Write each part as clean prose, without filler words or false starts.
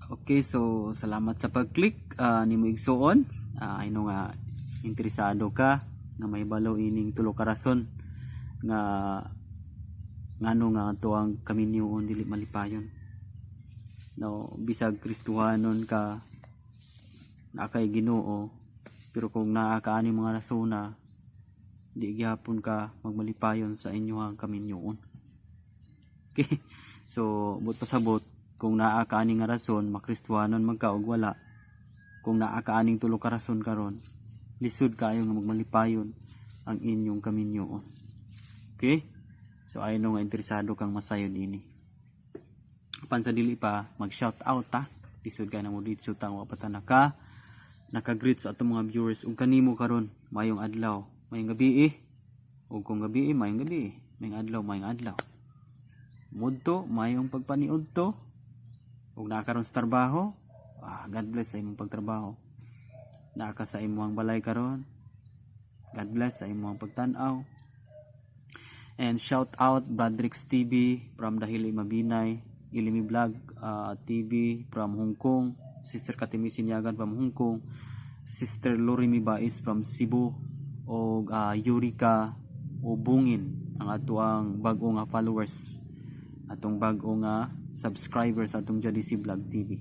Okay, so salamat sa pag-click nimo, igsuon. I know nga interesado ka nga mahibalo ining tulo ka rason nga ngano nga atoang kaminyoon dili malipayon. No, bisag Kristohanon ka, naa kay Ginoo, pero kung naa ka ani mga rasona, di gihapon ka magmalipayon sa inyong kaminyoon. Okay. So, buot pasabot, kung naa ka ani nga rason, makristohanon man ka og wala, kung naa ka aning tulo ka rason karon, lisod kaayo nga magmalipayon ang inyong kaminyoon. Okay? So, I know nga interesado kang masayod ini. Apan sa dili pa, mag shout out ta. Lisod kay na mo dito ta, wa pa ta naka-greet sa atong mga viewers. Ug kanimo karon, mayong adlaw, mayong gabi eh. Ug kung gabi eh, mayong gabi eh. Mayong adlaw, mayong adlaw. Mudto, mayong pagpaniudto. Ug naa karon sa trabaho, God bless sa imong pagtrabaho. Naa ka sa imong balay karon, God bless sa imong pagtan-aw. And shout out Bradrix TV from Dahili Mabinay, Ilimi Vlog TV from Hong Kong, Sister Katimi Sinyagan from Hong Kong, Sister Lorimi Bais from Cebu, o Yurika Ubungin, ang atoang bag-o nga followers, atong bag-o nga subscribers atong Jadisi Vlog TV.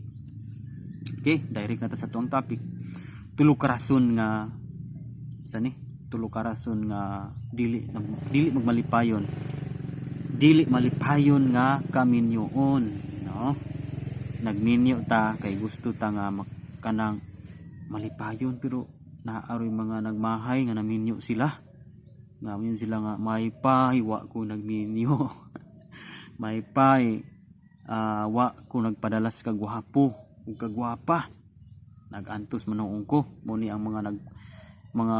Okay, direct na ta sa atoang topic. Tulo ka rason nga sa ni tulo ka rason nga dili magmalipayon, dili malipayon nga kaminyoon, no? Nagminyo ta kay gusto ta nga kanang malipayon, pero naaroy mga nagmahay nga naminyo sila nga yun sila nga may pay wa ko nagminyo, may pay wa ko nagpadalas kagwapo ug kagwapa, nagantos man ko. Mo ni ang mga nag mga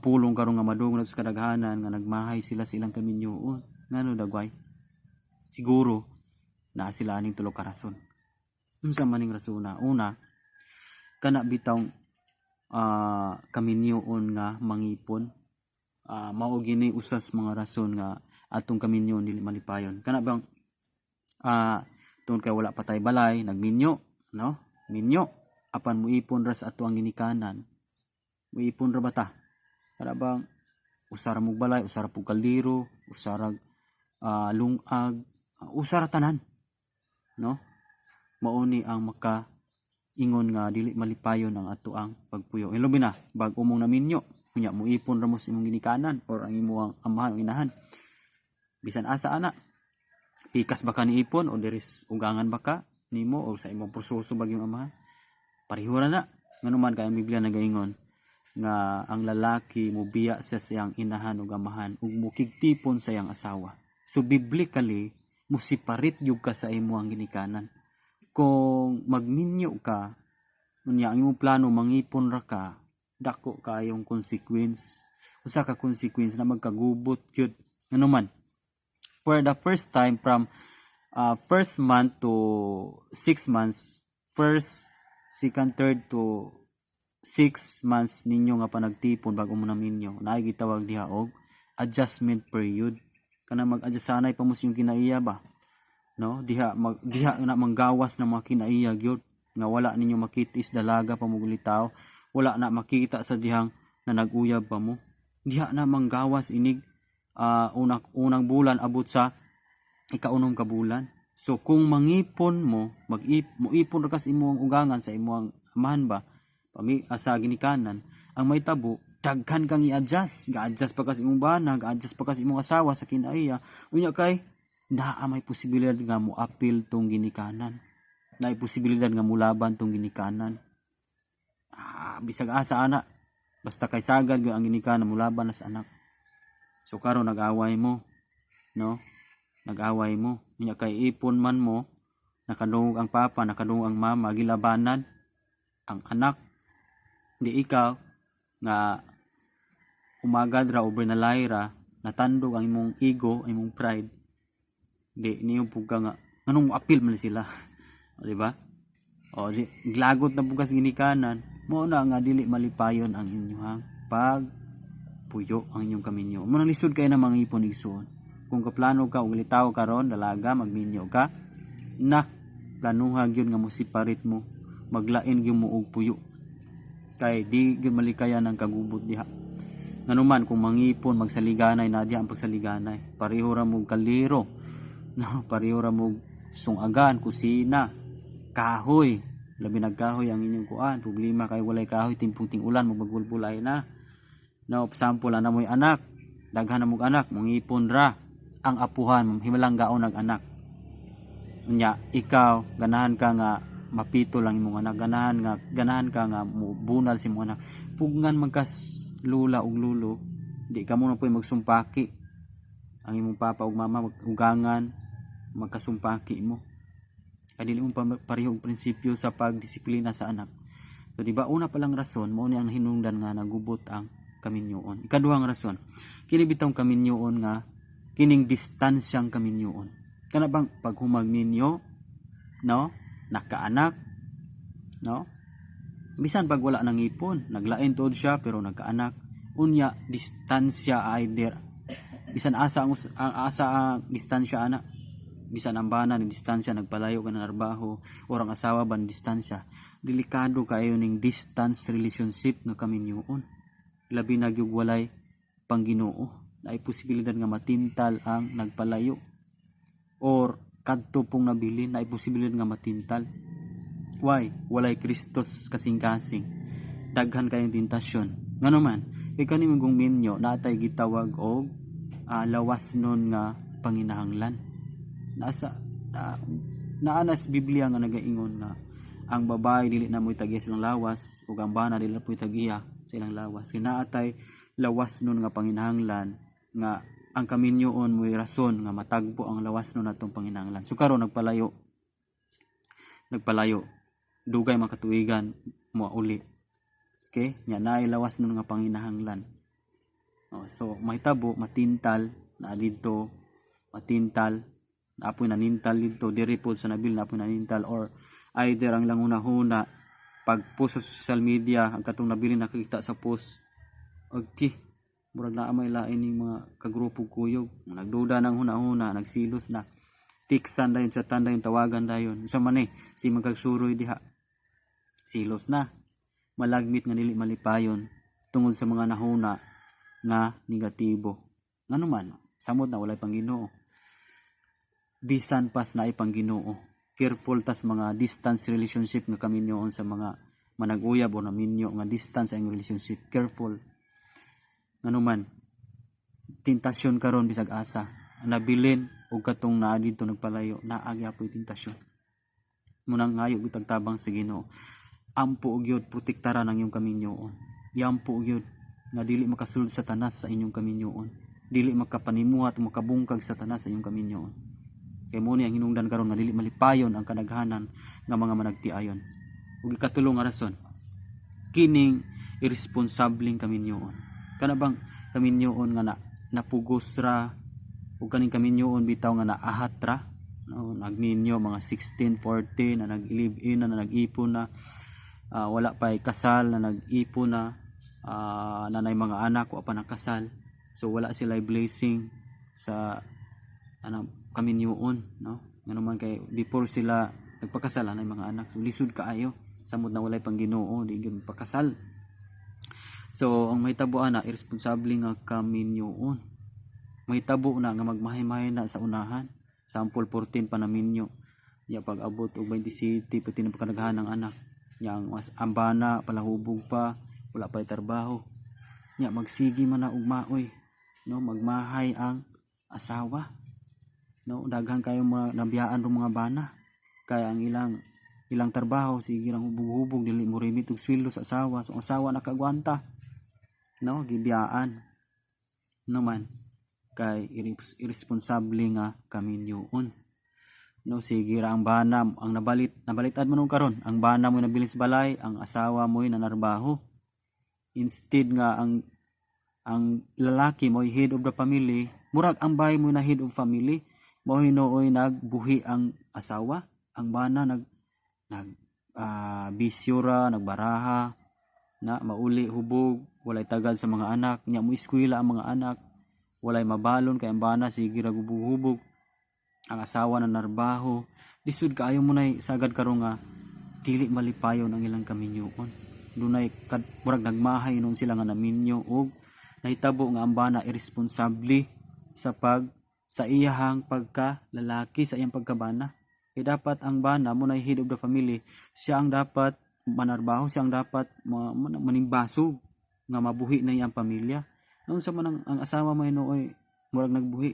pulong karon nga madungog na sa kadaghanan nga nagmahay sila sa ilang kaminyoon. Ngano dagway? Siguro naa sila aning tulo ka rason. Unsa man ning rasona? Una, kana bitawng kaminyoon nga mangipon, mao gini usas mga rason nga atong kaminyoon dili malipayon. Kana bang tungod kay wala pa tay balay, nagminyo, no? Minyo apan muipon ra sa ato ang ginikanan. Muipon ra ba ta? Kana bang usara mog balay, usara pug kaldero, usara lungag, usara tanan, no? Mao ni ang maka ingon nga dili malipayon ang ato ang pagpuyo. Hilabi na bag-o mong naminyo, unya muipon ra mo sa imong ginikanan or ang imong amahan o inahan. Bisan asa ana. Pikas ba ka ni ipon o diris ugangan ba ka nimo o sa imong proseso ba yung amahan? Pareho ra na. Ngano man kay ang Biblia nagaingon nga ang lalaki mobiya sa siyang inahan ug amahan ug mukigtipon sa iyang asawa. So biblically, musiparit gyud ka sa imong ginikanan. Kung magminyo ka, unya ang imong plano mangipon ra ka, dako kayong consequence. Usa ka consequence na magkagubot gyud. Ngano man, for the first time from first month to 6 months, first, second, third to 6 months ninyo nga panagtipon bago mo naminyo, naay gitawag diha og adjustment period. Kana mag-adjust sanay pa mo sa inyong kinaiya ba, no? Diha na manggawas ng mga kinaiya gyud nga wala ninyo makita is dalaga pa mo litaw, wala na makita sa dihang na nag-uyab pa mo. Diha na manggawas inig unang unang bulan abot sa ikaunom ka bulan. So kung mangipon mo, mag moipon ra ka sa imong ugangan, sa imong amahan ba, pami sa ginikanan, ang may tabo daghan kang i-adjust. Ga-adjust pa ka sa imong bana, ga-adjust pa ka sa imong asawa sa kinaiya. Unya kay naa may posibilidad nga mo apil tong ginikanan, naay posibilidad nga mulaban tong ginikanan. Bisag asa ana, basta kay sagad gyud ang ginikanan, mulaban na sa anak. So karon nag-away mo, no? Nag-away mo. Unya kay ipon man mo, nakadungog ang papa, nakadungog ang mama, gilabanan ang anak. Di ikaw nga umagad ra over na ra, natandog ang imong ego, ang imong pride. Di niyo pug ka nga nganong mo apil man sila? O, di ba? O di glagot na bugas ginikanan mo na nga dili malipayon ang inyong pag puyo, ang inyong kaminyo. Mo nang lisod kay na mga ipon, igsuon. Kung kaplano ka og litaw karon dalaga, magminyo ka na, planuha gyud nga mo separate mo. Maglain gyud mo og puyo kay di gyud malikayan ang kagubot diha. Nganuman kung mangipon, magsaliganay na diha ang pagsaliganay, pareho ra mo kaliro, no? Pareho ra mo sungagan, kusina, kahoy, labi nagkahoy ang inyong kuan. Problema kay walay kahoy timpong ting-ulan, magbagulbulay na, no? Sample, ana mo'y anak, daghan na mong anak, mangipon ra ang apuhan, himalang gaon nag anak. Unya ikaw ganahan ka nga mapito lang imong anak, ganahan ka nga mobunal sa imong anak. Pugnan magkas lula ug lulo, di ka mo na po'y magsumpaki. Ang imong papa ug mama ugangan, magkasumpaki mo kay dili mo pareho og prinsipyo sa pagdisiplina sa anak. So di ba, una pa lang rason, mao ni ang hinungdan nga nagubot ang kaminyoon. Ikaduhang rason, kini bitawng kaminyoon nga kining distansyang kaminyoon. Kana bang paghumag ninyo, no, nakaanak, no, bisan pag wala nang ipon, naglain tuod siya pero nagkaanak. Unya distansya, either bisan asa ang asa ang distansya ana, bisan ang bana ni distansya, nagpalayo ka ng trabaho, or ang asawa ba ni distansya. Delikado kaayo ning distance relationship nga kaminyoon, labi na gyud walay pangginoo. Naay posibilidad nga matintal ang nagpalayo or kadto pong nabilin, naay posibilidad nga matintal. Why? Walay Kristos kasing-kasing, daghan kayong tentasyon. Ngano man kay kani mong minyo, naatay gitawag og lawas nun nga panginahanglan. Nasa na, naanas Biblia nga nagaingon nga ang babae dili na mo'y tagiya sa ilang lawas ug ang bana dili na mo'y tagiya sa ilang lawas. Kay naatay lawas nun nga panginahanglan nga ang kaminyoon mo'y rason nga matagbo ang lawas nun atong panginahanglan. So karon nagpalayo, nagpalayo, dugay makatuigan, mouli. Okay, nya naay lawas nun nga panginahanglan. Oh, so mahitabo matintal na didto, matintal naapoy nanintal didto, diri pod sa nabil naapoy nanintal, or either ang lang hunahuna pag post sa social media, ang katong nabilin nakikita sa post, okay, murag naa may lain ning mga kagrupo kuyog, nagduda ng hunahuna, nagsilos na, tiksan dayon, chatan dayon, tawagan dayon, unsa man eh si magkagsuroy diha, silos na, malagmit nga dili malipayon tungod sa mga nahuna nga negatibo. Ngano man, samot na walay pang Ginoo. Bisan pas naay pang Ginoo, careful tas mga distance relationship nga kaminyoon. Sa mga manag-uyab o naminyo nga distance ang relationship, careful. Ngano man, tentasyon karon bisag asa, nabilin og katong naa didto nagpalayo, naa gyapoy tentasyon. Munang ngayo gyud tabang sa Ginoo. Ampo og gyud protektaran ang inyong kaminyoon. Yampo gyud nga dili makasulod Satanas sa inyong kaminyoon, dili makapanimuhat o makabungkag Satanas sa inyong kaminyoon, kay mo ni ang hinungdan karon nga dili malipayon ang kadaghanan nga mga managtiayon. Ug ikatulo nga rason, kining irresponsableng kaminyoon. Kana bang kaminyoon nga na napugos ra, ug kaning kaminyoon bitaw nga naahat ra, no? Nagminyo mga 16, 14 na, nag-live in na, na nag-ipon na, wala pa kasal na nag-ipon na, nanay mga anak, wa pa nakasal. So wala sila blessing sa ano kaminyoon, no? Ngano man kay before sila nagpakasal, anay mga anak. So lisod kaayo, samot na walay pang Ginoo, di gyud pakasal. So ang mahitabo ana, iresponsable nga kaminyoon, mahitabo na nga magmahay-mahay na sa unahan. Sample, 14 pa na minyo ya, pag abot og 27 pati na pagkanaghan ng anak nya, ang mas ang bana palahubog pa, wala pa trabaho nya, magsigi man na og maoy, no? Magmahay ang asawa, no? Daghan kayo mga nabiyaan ro mga bana kay ang ilang ilang trabaho sige rang hubog-hubog, dili mo remit og sweldo sa asawa. So ang asawa nakagwanta, no? Gibiyaan naman kay irresponsable nga kaminyoon, no? Sige ra ang bana, ang nabalit nabalitan mo nung karon, ang bana mo nabilis balay, ang asawa mo nanarbaho. Instead nga ang lalaki mo head of the family, murag ang bahay mo na head of family, mo hinuoy nagbuhi ang asawa, ang bana nag nag bisyo ra, nagbaraha na, mauli hubog, walay tagad sa mga anak nya, mo eskwela ang mga anak, walay mabalon kay ang bana sige ra hubog, ang asawa na narbaho. Lisod kaayo mo nay sagad karon nga Dili malipayon ang ilang kaminyoon. Dunay kad, murag nagmahay noon sila nga naminyo og nahitabo nga ang bana irresponsable sa iyahang pagka lalaki, sa iyang pagkabana. Kay dapat ang bana mo na head of the family, siya ang dapat manarbaho, siya ang dapat manimbasog nga mabuhi na iyang pamilya. Noon sa man ang asawa mo hinuoy murag nagbuhi,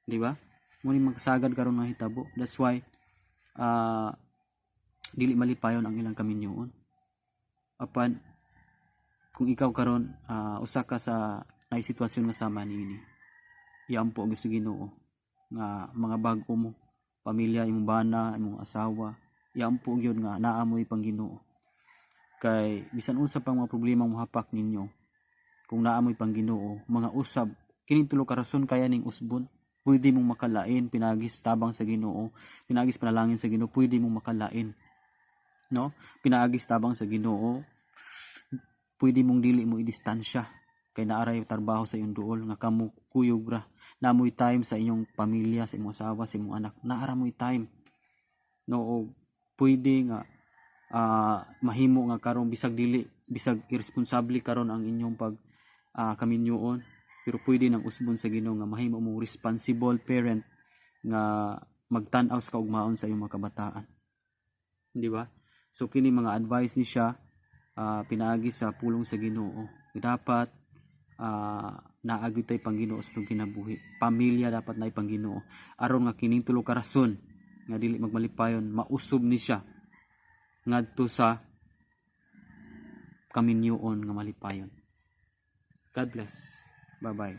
di ba? Mo ni magsagad karon nga hitabo. That's why dili malipayon ang ilang kaminyoon. Apan kung ikaw karon usa ka sa naay sitwasyon nga sama niini, iampo gyud sa Ginoo nga mga bag-o mo pamilya, imong bana, imong asawa, iampo gyud nga naa mo'y pang Ginoo, kay bisan unsa pang mga problema mohapak ninyo, kung naa mo'y pang Ginoo, mga usab kining tulo ka rason kaya ning usbon. Pwede mong makalain pinaagis tabang sa Ginoo, pinaagis panalangin sa Ginoo. Pwede mong makalain, no? Pinaagis tabang sa Ginoo, pwede mong dili mo idistansya kay naaray trabaho sa iyong duol nga kamo kuyog ra, namoy time sa inyong pamilya, sa imong asawa, sa imong anak, naara mo'y time, no? Og pwede nga mahimo nga karon bisag dili, bisag irresponsable karon ang inyong pag kaminyoon, pero pwede nang usbon sa Ginoo nga mahimo mong responsible parent nga magtan-aw sa kaugmaon sa iyong mga kabataan, di ba? So kini mga advice ni siya pinaagi sa pulong sa Ginoo. Dapat naa gyud tay pang Ginoo sa itong kinabuhi. Pamilya dapat naay pang Ginoo aron nga kining tulo ka rason nga dili magmalipayon mausob ni siya ngadto sa kaminyoon nga malipayon. God bless. Bye bye.